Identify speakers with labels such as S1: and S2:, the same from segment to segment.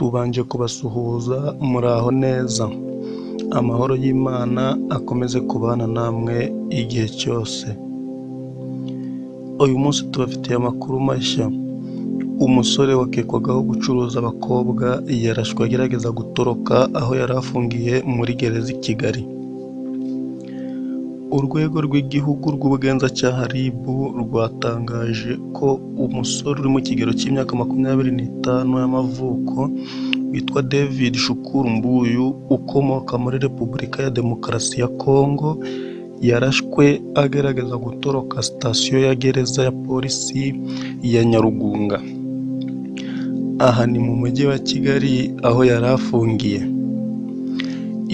S1: Tubanje kubasuhuza, muraho neza, amahoro y'Imana akomeze kubana namwe igihe cyose. Uyu munsi tubafitiye amakuru mashya, umusore wakekwagaho gucuruza abakobwa yarashwe agerageza gutoroka aho yari afungiye muri gereza i Kigali. Urwego rw'Igihugu rw'Ubugenzacyaha RIB rwatangaje ko umusore uri mu kigero cy'imyaka 25 y'amavuko witwa David Shukuru Mbuyu ukomoka muri Repubulika ya Demokarasi ya Kongo, yarashwe agerageza gutoroka sitasiyo ya gereza ya polisi ya Nyarugunga. Aha ni mu mujyi wa Kigali aho yari afungiye.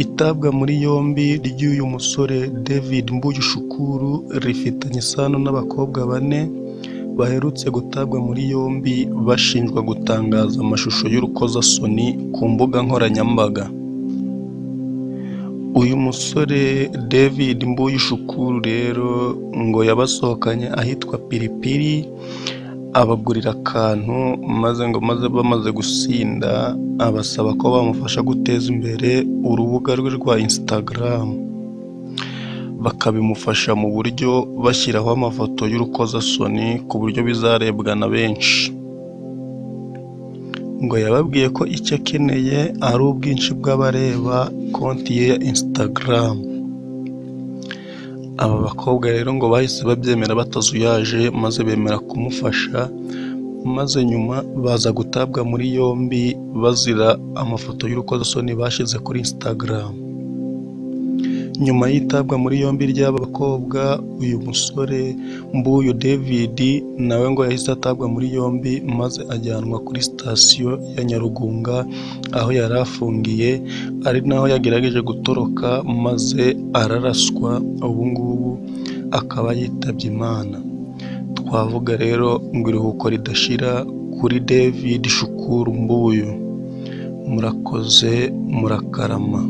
S1: Itabwa muri yombi ry'uyu musore David Mbuyu Shukuru rifitanye isano n'abakobwa bane baherutse gutabwa muri yombi bashinjwa gutangaza amashusho y'urukozasoni ku mbuga nkoranyambaga. Uyu musore David Mbuyu Shukuru rero ngo yabasohokanye ahitwa Piripiri, abagurira akantu maze ngo maze bamaze gusinda abasaba ko bamufasha guteza imbere urubuga rwe rwa Instagram, bakabimufasha mu buryo bashyiraho amafoto y'urukozasoni ku buryo bizarebwa na benshi. Ngo yababwiye ko icyo akeneye ari ubwinshi bw'abareba konti ye ya Instagram. Aba bakobwa rero ngo bahise babyemera batazuyaje maze bemera kumufasha, maze nyuma baza gutabwa muri yombi bazira amafoto y'urukozasoni bashyize kuri Instagram. Nyuma y'itabwa muri yombi ry'aba bakobwa, uyu musore Mbuyu David nawe ngo yahise atabwa muri yombi maze ajyanwa kuri sitasiyo ya Nyarugunga aho yari afungiye, ari naho yagerageje gutoroka maze araraswa, ubu ngubu akaba yitabye Imana. Twavuga rero ngo iruhuko ridashira kuri David Shukuru Mbuyu. Murakoze, murakarama.